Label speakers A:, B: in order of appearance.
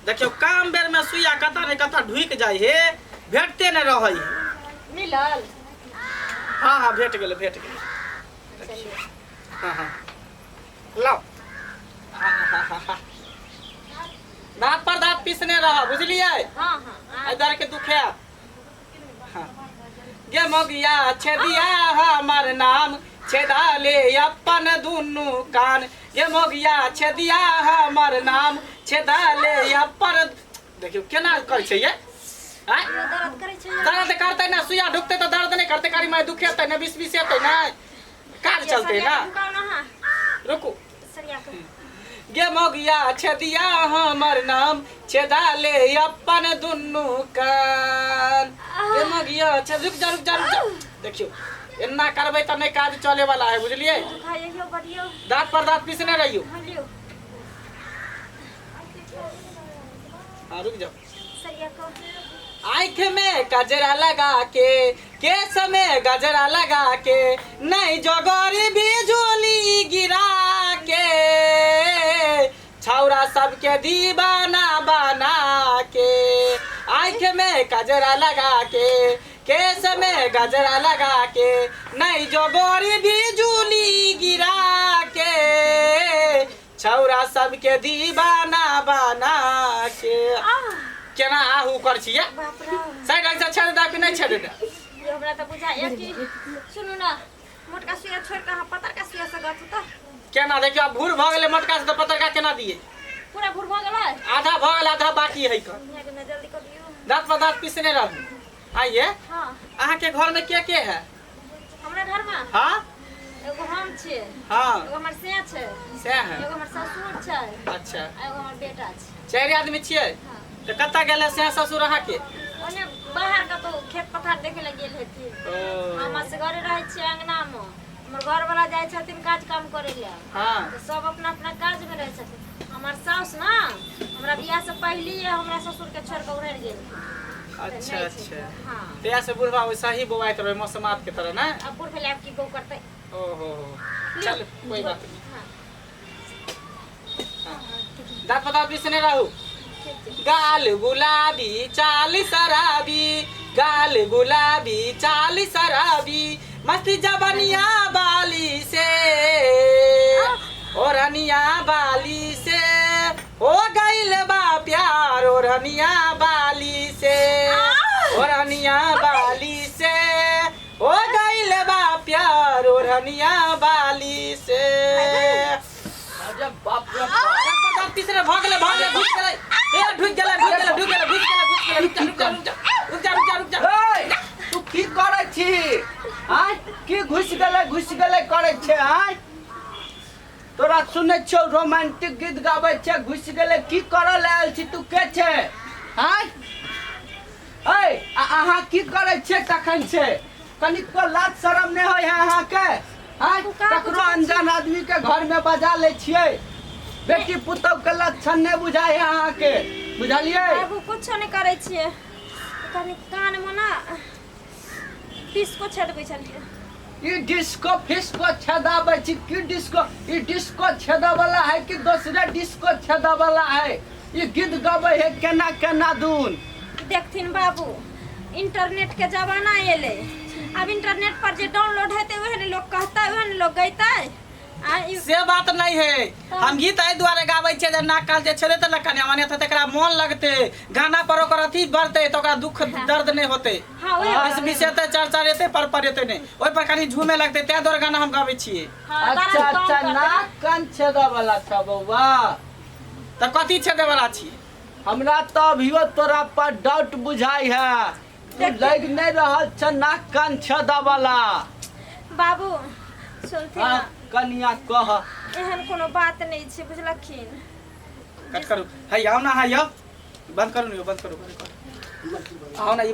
A: देखियौ काम बेर में सुइया कतऽ ने कतऽ ढुकि जाइ हे, भेटते नहि रहै हे।
B: मिलल?
A: हाँ हाँ, भेट गेलै, भेट गेलै।
B: चलिए।
A: हाँ हाँ, लाओ। हाँ, दाँत पर दाँत पीसने रह, बुझलियै?
B: हाँ हाँ आ-
A: इधर के दुखे। हाँ। गे मोगिया छेदिया हमर नाम, छेदा ले अपन दुनू कान। गे मोगिया छेदिया हमर नाम, छेदा ले अपन। देखियौ केना करै छै ये, आँय?
B: यो दर्द करै छै।
A: दर्द करतै ना, सुइया ढुकतै तऽ दर्द नहि करतै? कारी माय दुखेतै ना, बीस बीस हेतै ना, काज चलतै ना।
B: ढुकाउ ना। हाँ।
A: रुकू।
B: सरिया के।
A: गे मोगिया छेदिया हमर नाम, छेदा ले अपन दुनू कान। गे मोगिया छे, रुक जा, रुक जा, रुक जा। देखियौ एना करबै तऽ नहि काज चले वाला है, बुझलियै?
B: दुखाइयो बडियो।
A: दाँत पर दाँत पीसने रहियौ।
B: हाँ, लियौ।
A: हाँ, रुक जाओ।
B: सरिया के।
A: आँख में गजरा लगा के, केस में गजरा लगा के, नहीं जोगरी बिजुली गिरा के, छौरा सबके दीवाना बना के। आँख में गजरा लगा के, केस में गजरा लगा के, नहीं जोगरी बिजुली गिरा के, छौरा सबके दीवाना बना के।
B: आह!
A: केना आहू कर छियै?
B: बाप रे।
A: साइड से छेद दे कि नहि छेद दे?
B: यो हमरा तऽ बुझाइया कि, सुनू ना, मोटका सुइया छोड़ि कऽ अहाँ पतरका सुइया से गथू तऽ।
A: केना? देखियौ आब भूर भऽ गेलै, मोटका से तऽ पतरका केना दियै?
B: पूरा भूर भऽ गेलै।
A: आधा भऽ गेल, आधा बाकी है कन।
B: बढ़िया के ना, जल्दी कऽ दियौ।
A: दाँत पर दाँत पीसने रहू। आइए।
B: हाँ।
A: अहाँके घर में के के है?
B: हमरा घरमे?
A: हाँ।
B: एगो हम छियै।
A: हाँ।
B: एगो हमर से छै।
A: से है।
B: एगो हमर ससुर छै।
A: अच्छा।
B: आ एगो हमर बेटा छै।
A: चारि आदमी छियै।
B: हाँ।
A: तऽ कतऽ गेलै से ससुर अहाँके?
B: ओने बाहर कतौ खेत पथार देखे लए गेल हेथिन।
A: ओ।
B: हम असगरे रहै छियै अंगनामे। हमर घरवाला जाइ छथिन काज काम करै लए।
A: हाँ।
B: तऽ सब अपना अपना काजमे रहै छथिन। हमर साउस ने हमरा बियाह से पहिलिये हमरा ससुरके छोड़ि कऽ उड़ि गेल।
A: अच्छा अच्छा।
B: हाँ।
A: तहिया से बुढ़वा वैसा ही बौआइत रहे मौसमात के तरह ना।
B: अब बूढ़ भेलै, आब की बौ करतै?
A: ओहो, चल, कोई बात नहीं।
B: हाँ।
A: दाँत पर दाँत पीसने रहू।
B: ठीक छै।
A: गाल गुलाबी, चाल शराबी, गाल गुलाबी, चाल शराबी, मस्ती जबनिया बाली से, ओढ़निया बाली से हो गइल बा प्यार, ओढ़निया बाली से, ओढ़निया बाली से हो गइल बा प्यार, ओढ़निया बाली से।
C: अरे बाप रे बाप!
A: दाँत तीसरे भऽ गेलै, भऽ गेलै, घुसि गेलै, ए ढुकि गेलै, ढुकि गेलै, ढुकि गेलै, घुसि गेलै, घुसि गेलै। रुक जा, रुक जा, रुक जा, रुक जा, रुक जा, रुक जा।
C: ए, तू की करै छी? आँय, की घुसि गेलै, घुसि गेलै करै छै? आँय, तोरा सुनै छियौ रोमांटिक गीत गाबै छै, घुसि गेलै। की करऽ लए आयल छी? तू के छै? आँय, ऐ, आ अहाँ की करै छियै तखन से? कनिको लाज शरम नहि होइ है अहाँके? आँय, ककरो अनजान आदमी के घर में बजा लै छियै? बेटी पुतहु के लक्षण नहि बुझाइ है अहाँके, बुझलियै?
B: बाबू, कुछो नहि करै छियै। कनि कानमे ने डिस्को छेदबै छलियै।
C: ई डिस्को फिस्को छेदाबै छी की? डिस्को, ई डिस्को छेदा वाला है कि दोसरे डिस्को छेदा वाला है? ई गीत गबै है केना केना दून।
B: देखथिन बाबू, इंटरनेट के जमाना एलै। आब इंटरनेट पर जे डाउनलोड हेतै, वएह ने लोक कहतै, वएह ने लोक गैतै। आ ई
A: से बात नहीं है। हम गीत एहि दुआरे गाबै छियै जे नाक कान जे छेलै तऽ कन्या माने तऽ तकरा मोन लगतै गाना पर, ओकर अथी बढ़तै तऽ ओकरा दुख दर्द नहि होतै।
B: हाँ, वएह।
A: बीस बीस एतै, चार चार एतै, पर पर एतै नहि, ओहि पर कनि झूमे लगतै, ताहि दुआरे गाना हम गाबै छियै।
B: हाँ,
C: अच्छा।
B: दर्द कम
C: अच्छा।
B: करतै।
C: नाक कान छेदा वाला छ बौआ?
A: तऽ कथी छेदै वाला छी?
C: हमरा तऽ अभियो तोरा पर डाउट बुझाइ है। तू लग नहि रहल छ नाक कान छेदा वाला।
B: बाबू, सुनथिन।
C: हाँ, कनिया, कह।
B: एहन कोनो बात नहि छै, बुझलखिन?
A: कट करू। है, आउ ना, है, यौ, बंद करू ने यौ, बंद करू, बंद करू, आउ ना ई।